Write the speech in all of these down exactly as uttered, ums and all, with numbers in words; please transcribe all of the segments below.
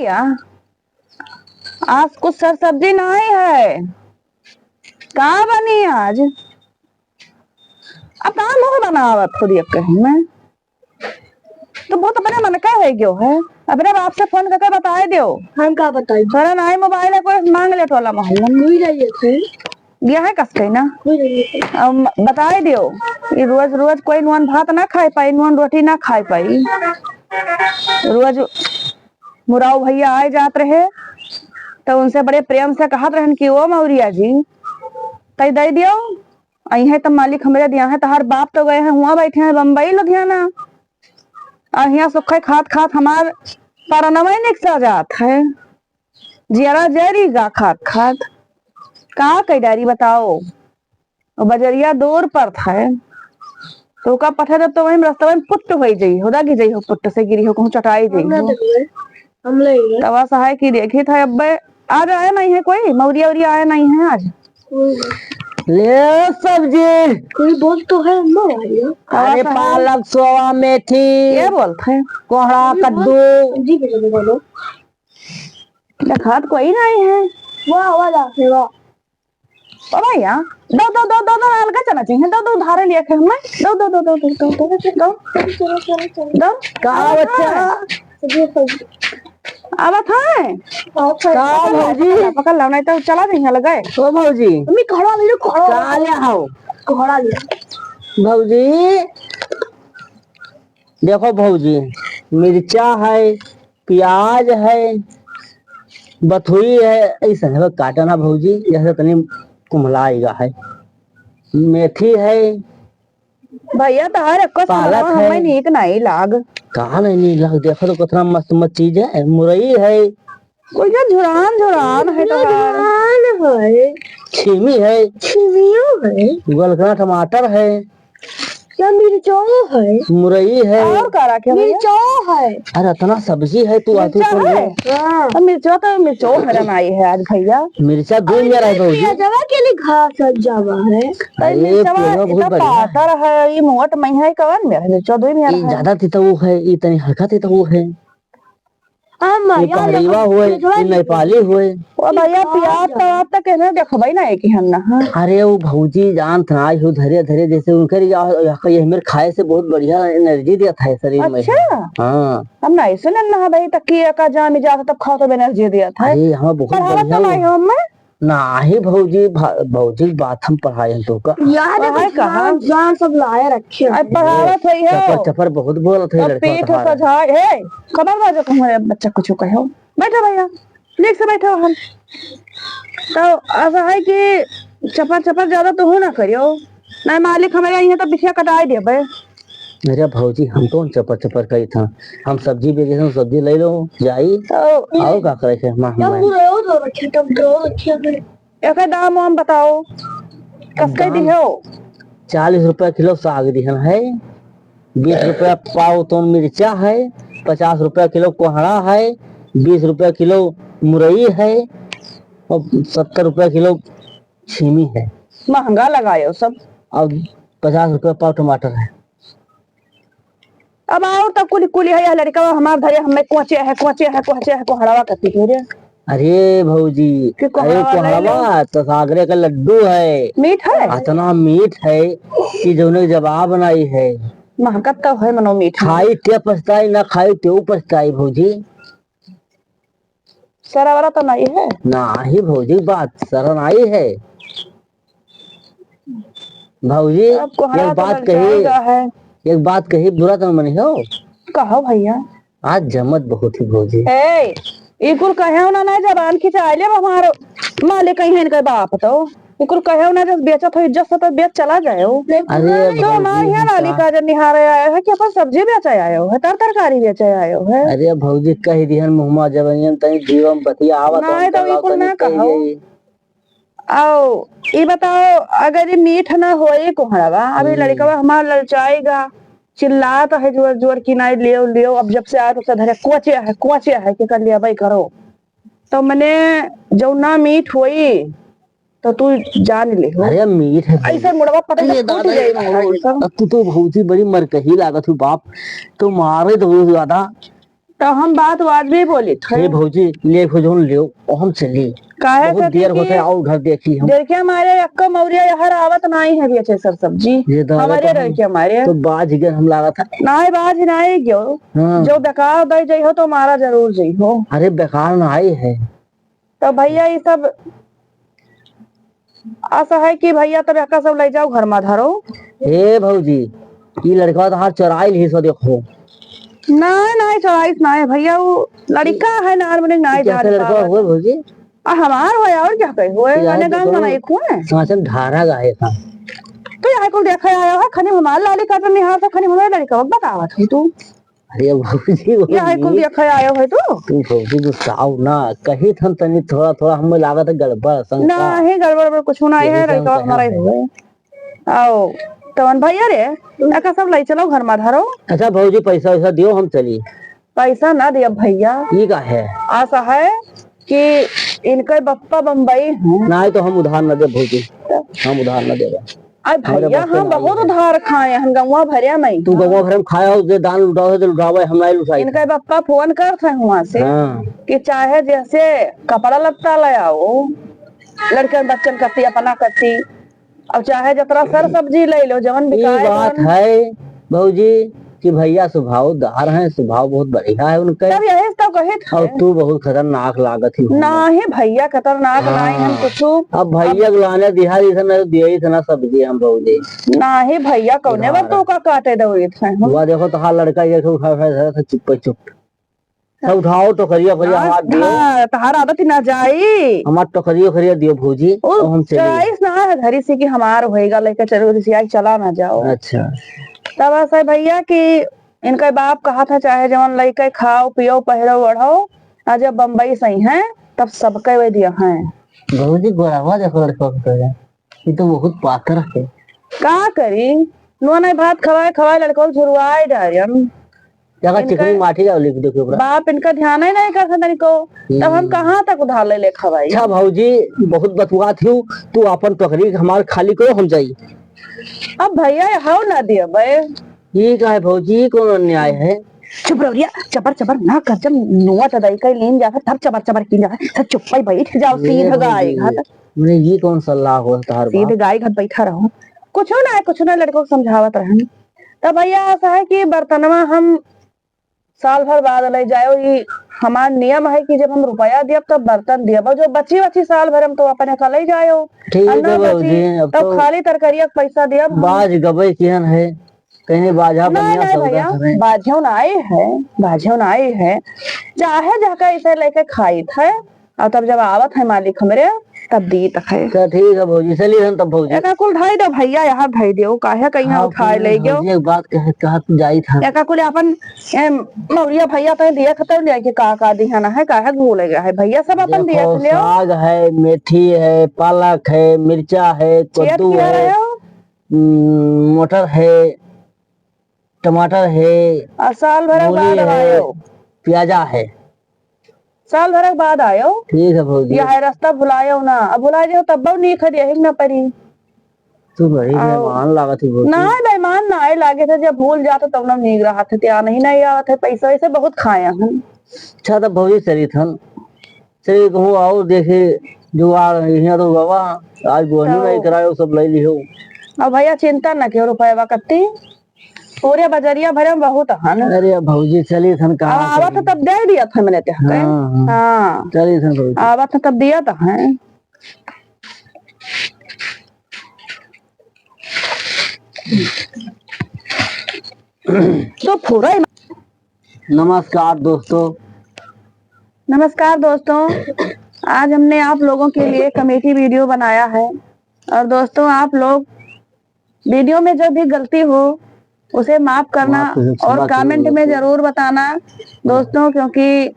क्या? आज कुछ सर सब्जी नाहीं है, का बनी आज? अब का मुँह बनावत हो दिया कहीं मैं? तो बहुत अपने मन का है क्यों है? अपने बाप से फोन करके बताए दियो। हम का बताई? तोरा नाहीं मोबाइल है, कोई माँग ले टोला मोहल्ला में। कोई नहीं है फिर। गया है कस के ना? कोई नहीं है। अब बताए दियो, ये रोज रोज कोई नून भात ना खाए पाई, नून रोटी ना खाए पाई। रोज मुराव भैया आए जात रहे, तो उनसे बड़े प्रेम से कहत रहन कि "ओ मौरिया जी, तई दे दियो, अइहें त मालिक हमरे दिया है, तहार बाप तो गए हैं, हुआं बैठे हैं बम्बई लुधियाना, और हियां सुखे खात खात हमार परनवे निकसा जात है, जियरा जरी गा खात खात, का कई डारी बताओ।" और बजरिया दूर परत है, तो ओका पठे देब तो वहीं रस्तवे में पुट्ट होई जाई, होदा गिर जाई हो, पुट्ट से गिरी हो, कहूँ चटाई जाई हो। हम ले गए। तवा सहाय की देखी था, अब आज आया नहीं है कोई, मौरिया उरिया आया नहीं है आज। ले सब्जी। कोई बोल तो है, अम्मा भाई। अरे पालक, सोवा, मेथी, ये बोलत है। कोहड़ा, कद्दू। जी, बोलो, बोलो। देखात कोई नहीं है। वाह, वाह, वाह, वाह। ओ भैया, दो, दो, दो, दो, दो, अलगा चना चाहिए, दो, दो उधारे लिया के हमें, दो, दो, दो। चलो, चलो, चलो, चलो। दो। का आवत बच्चा? है? आवत है? आवत है। का भौजी? पकड़ लो, नहीं तो चला जाइए अलगा। ओ भौजी। मम्मी, खड़ा ले लो, खड़ा। का ले आओ? खड़ा ले। भौजी, देखो भौजी, मिर्चा है, प्याज है, बथुई है, ऐसा है, काटा ना भौजी, जैसे तनी कुम्हलाइगा है। मेथी है। भैया, तहार एक्को पालक सालवा है। हमें नीक नहीं लाग। कहाँ नहीं नीक लाग? देखो तो कितना मस्त मस्त चीज है। मुरई है। कोई का झुरान झुरान है तहार। झुरान है। छीमी है। छीमियो है। गोलकना टमाटर है। या मिर्चो है। मुरई है। और का रखे भैया? मिर्चो है। अरे, इतना सब्जी है, तू आती मिर्चा कौन है? है? हाँ। तो मिर्चो तो मिर्चो मेरा नाई है आज भैया। मिर्चा दो और मेरा है भौजी। पियाजवा के लिए घास सब जावा है। तो अरे, मिर्चवा पियाजवा बहुत इतना बढ़िया है। पातर है, ये मोट में है, कवन मेरा मिर्चो दो मेरा ये है। ज्यादा तितऊ है, ये तनी हल्का तितऊ है। अम्मा, ये यार, पहरीवा देखो, होए, देखो, ये नेपाली होए। ओ भैया, प्याज तो आप तक है ना, देखो भाई ना, एक ही हम ना, हाँ। अरे, वो भौजी जानत ना, आई हो धरे धरे, जैसे उनकर या, या, ये मेरे खाए से बहुत बढ़िया energy देत है शरीर में। अच्छा। हाँ। हम नहीं सुनन ना भाई, तक की का जाम जा, तब खाओ तो energy देत है। अरे, हाँ, बहुत बढ़िया तो नहीं हो। हम में। नाही भौजी, भा-, भौजी के बात हम पढ़ाए हैं तो का? यार, पढ़ाए कहाँ? जान सब लाए रखे हैं। अरे पढ़ावत है, चपर, हो। चपर बहुत बोलत है तब लड़का पीठ तुम्हारा। सजाए, हे, खबर बाजो, तुम्हारे बच्चा कुछ कहो। बैठो भैया, नीक से बैठो हम। तो ऐसा है कि चपर, चपर ज्यादा तो हो ना करियो। नहीं मालिक हमारे यहाँ तो बिछिया कटाए देबे। अरे भौजी, हम कौन चपर चपर करी था? हम सब्जी बेचे थे, सब्जी ले लो, जाई। तो आओ का करे थे, माँ, तब हमारे। बुलाओ तो रखे, तब दो रखे थे। एकर दाम वाम बताओ, कस के दाम दिहो? चालीस रुपया किलो साग दिहन है, बीस रुपया पाव तौन मिर्चा है, पचास रुपया किलो कोहड़ा है, बीस रुपया किलो मुरई है और सत्तर रुपया किलो छीमी है। महंगा लगायो सब। और पचास रुपया पाव टमाटर है। अब और तब कुली, कुली है, यह लड़का हमार धरे, हमें कोचे है, कोचे है, कोचे है, कोहड़वा करती फिर। अरे भौजी, कि अरे कोहड़वा ले लो। कोहड़वा तो सागरे का लड्डू है। मीठ है? इतना मीठ है कि जौने जवाब नहीं है। महकत तो है मनो मीठ है। खाई ते पछताई, ना खाई ते पछताई भौजी। सरा वाला तो नहीं है? नाही भौजी, बात सरा नहीं है। भौजी, अब कोहड़ा एक तो बात कही, ललचाएगा है। एक बात कही, बुरा तो मनी हो। कहो भैया। आज जमत बहुत ही भौजी। ए, ई कुल कहे हो ना, ना जबान खिंचा ले हमार मालिक कहीं है इनके बाप तो। ई कुल कहे हो ना, जब बेचत हो इज्जत से तो बेच चला जाए हो। अरे तो भौजी, हमारे यहाँ हम लाली का काजर निहारे आए हो कि अपन सब्जी बेचे आए हो, तर तरकारी बेचे आए हो है। अरे भौजी, कह दिहन मुँहमा जबनियन तनी जीवन बतिया आवत नहीं, हम तो ई कुल ना कहो। आओ, ई बताओ, अगर ई मीठ ना होई कोहड़वा, अभी हम्म। लड़कवा हमार ललचाएगा, चिल्लात है जोर जोर कि "नहीं, लियो, लियो।" अब जब से आए, तब से धरे, "कोचे है, कोचे है," के कर लिया भाई, करो। तो मने, जौन ना मीठ होई, तो तू जान ले हो। अरे, मीठ है भाई। ऐसे मुड़वा पता अरे, फूट दादा, जाई, मुड़वा ऐसा। अब तू तो भौजी बड़ी मरकही लागत हो, बाप। तो मारे तो बहुत ज्यादा। तो हम बात वाजबी बोली थे। हे भौजी, ले हो जौन लियो, हम चली। काहे बहुत खातिर देर होत कि है, आओ घर देखी हम। देर के मारे एक्को मौरिया यहाँ आवत नाई है बेचे सर सब्जी। ये दादा हमारे तो डर हम के मारे। तो बाज गए हम लागत है। नाई बाज नाई गयो। हाँ। जो बेकार दे जई हो तो मारा जरूर जई हो। अरे बेकार नाई है। तो भैया ये सब असा है कि भैया तब एका सब ले जाओ घर में धरो। ए भौजी, ई लड़का तोहार चोराइल ही सो देखो। नहीं, नहीं चोराइस नहीं भैया, वो लड़का है ना, मने नहीं कैसे जान लड़का पावत। हुए भौजी? आ, हमार होए और क्या कहे हुए, ये मने आज गाँव देखो, बनाई कुएं। सांचन ढारा गाए था। तो यहाँ कुल देखा आया है, खाली हमार लाली काटन निहार तो खाली हमारे लड़का बतावत है तू। अरे भौजी, भौजी। ये कुल देखा आयो है तू? तू भौजी गुस्साओ ना, कही थन तनी थोड़ा थोड़ा हमें लागत है गड़बड़, शंका। ना, हे गड़बड़, बड़ कुछ ना ये है, शंका लड़का है हमारा ही भाई। हुए। आओ, तवन भैया रे, एका सब लाई चलो घर में धरो। अच्छा भौजी, पैसा वैसा दियो, हम चली। पैसा ना दिया भैया। ई का है? आसा है कि इनके बप्पा बम्बई हैं। ना, तो हम उधार न दे भौजी, हम उधार न देबे। अरे हमरे भैया, बप्पा हम ना बहुत उधार खाए हैं गौवा भरिया में। तू गौवा भरे में खाया हो, जे दान लुटाओ है तो लुटावे, हम नहीं लुटाई। इनके बप्पा फोन करत हैं वहाँ से हाँ। कि चाहे जैसे कपड़ा लत्ता ले आओ, लड़कन बच्चन कत्ती अपना कत्ती, अब चाहे जतरा सर सब्जी ले लो, जवन ई बिकाए बात जवन। है भौजी कि भैया स्वभावदार हैं, स्वभाव बहुत बढ़िया है उनके। तब यही तो कहे थे। और तू बहुत खतरनाक लागत ही हो। नाही भैया, खतरनाक हाँ। नाही हम कुछ। अब भैया के लाने दिहा इतना दिया इतना सब्जी हम भौजी। नाही भैया, कौने उधार। बात तो का काटे दो इतना हम। हुआ देखो तो हाँ लड़का ये उठा उठा धरा था चुप्पे चुप। सब उठाओ टोकरिया ओकरिया हाँ, हमार दियो। हाँ, तहार आदत ही ना जाई। हमार टोकरिया ओकरिया दियो भौजी, ओ, और हम चली। चढ़ाईस ना है घरी से कि हमार होएगा, लेके चलो, रिसिया के चला ना जाओ। अच्छा। तब ऐसा है भैया कि इनका बाप कहा था, चाहे जवन लइके खाओ, पियो, पहिरो, ओढ़ो, आ जब बम्बई से हैं, तब सबके वे दिया हैं। भौजी, गोरावा देखो लड़का को तो है। ई तो बहुत पातर है। का करी? नोना भात खवाए खवाए लड़को झुरवाए डारियन। जगह इनका चिकनी माटी जाओ लिख देखो ओकरा। बाप इनका ध्यान ही नहीं करता तनिको। तब हम हम्म। कहाँ तक उधार ले ले खवाई? अच्छा भौजी, बहुत बतुआत हूँ, तू अपन टोकरी हमार खाली करो, हम जाई। अब भैया, हाउ ना दिया बे। ई का है भौजी, ई कौन अन्याय है? चुप रहो रिया, चबर चबर ना कर, जब नोआ चदाई का लीन जाता, तब चबर चबर की जाता, सब चुप्पा ही बैठ जाओ, ए सीध भौजी, गाय घाट। मने ये कौन सलाह हो तहार सीध बाप? गाय घाट बैठा रहो। कुछ ना है, कुछ ना, लड़कों को समझावत रहन। तब भैया ऐसा है कि बर्तनवा हम साल भर बाद ले जाओ, ये हमार नियम है कि जब हम रुपया दियब तब बर्तन दियब, और जो बची बची साल भर हम तो अपने का ले जाओ, ठीक और ना है बची भौजी, अब तब तो खाली तरकारिया के पैसा दियब हम। बाज गबे किहन है, कहीं बाजा ना, बनिया ना सौदा भैया, करे। बाझो ना आए है, बाझो ना आए है, चाहे जाके इसे लेके खाइत है, और तब जब आवत है मालिक हमरे, तब दीत है। अच्छा, ठीक है भौजी, चलिए हम तब भौजी। एका कुल ढाई दो भैया, यहाँ ढाई दो, काहे कहीं हाँ, उठाए ले गयो। भौजी, एक बात कहे, कहत जाइत है। एका कुल अपन, ए, मौरिया भैया तय दिया खतर लिया कि का का दिहन है, काहे भूल गया है भैया, सब अपन दिया देखो, ले। साग है, मेथी है, पालक है, मिर्चा है, चेत कद्दू किया है। रहे हो? हम्म, मटर है, टमाटर है, और साल भर मूली बाद है, आयो। प्याजा है। साल भर बाद आयो। ठीक है भौजी। यह है रास्ता भुलायो ना, अब भुला जाओ तब बहु नहीं खड़ी है ना परी। तू बड़ी आओ। बेईमान लागत ही भौजी। ना बेईमान ना आए लागे थे, जब भूल जाते तब ना नीक रहा थे, त्यार नहीं, नहीं आवत है, पैसा वैसे बहुत खाए हैं। अच्छा तो भौजी चली थन। चलिए, कहूँ और देखे जुगाड़, यहाँ तो बाबा, आज बोहनी तो नहीं करायो, सब ले लियो। अब भैया, चिंता न करो, रुपया कत्ती, पूरे बजरिया भरे में बहुत हन। अरे भौजी, चली थन, कहाँ अब आवत चली? तब दे दिया था मैंने ते हाँ, हाँ। हाँ। चली थन भौजी। आवत तब दिया तो है। तो पूरा ही नमस्कार दोस्तों। नमस्कार दोस्तों, आज हमने आप लोगों के लिए कॉमेडी वीडियो बनाया है। और दोस्तों, आप लोग वीडियो में जो भी गलती हो, उसे माफ करना माफ करना, और क्षमा कमेंट करो में दोस्तों। जरूर बताना दोस्तों, क्योंकि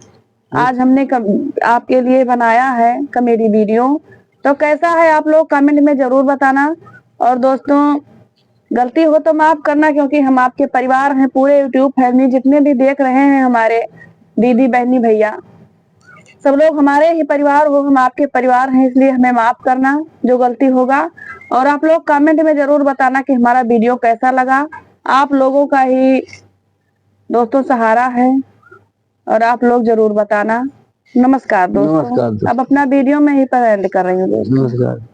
आज हमने कम-, आपके लिए बनाया है कॉमेडी वीडियो। तो कैसा है, आप लोग कमेंट में जरूर बताना। और दोस्तों, गलती हो तो माफ करना, क्योंकि हम आपके परिवार हैं, पूरे YouTube फैमिली जितने भी देख रहे हैं हमारे दीदी, बहनी, भैया, सब लोग हमारे ही परिवार हो, हम आपके परिवार हैं, इसलिए हमें माफ करना जो गलती होगा। और आप लोग कमेंट में जरूर बताना कि हमारा वीडियो कैसा लगा। आप लोगों का ही दोस्तों सहारा है। और आप लोग जरूर बताना। नमस्कार दोस्तों। नमस्कार दोस्तों। अब अपना video मैं यहीं पर end कर रही हूँ दोस्तों। नमस्कार।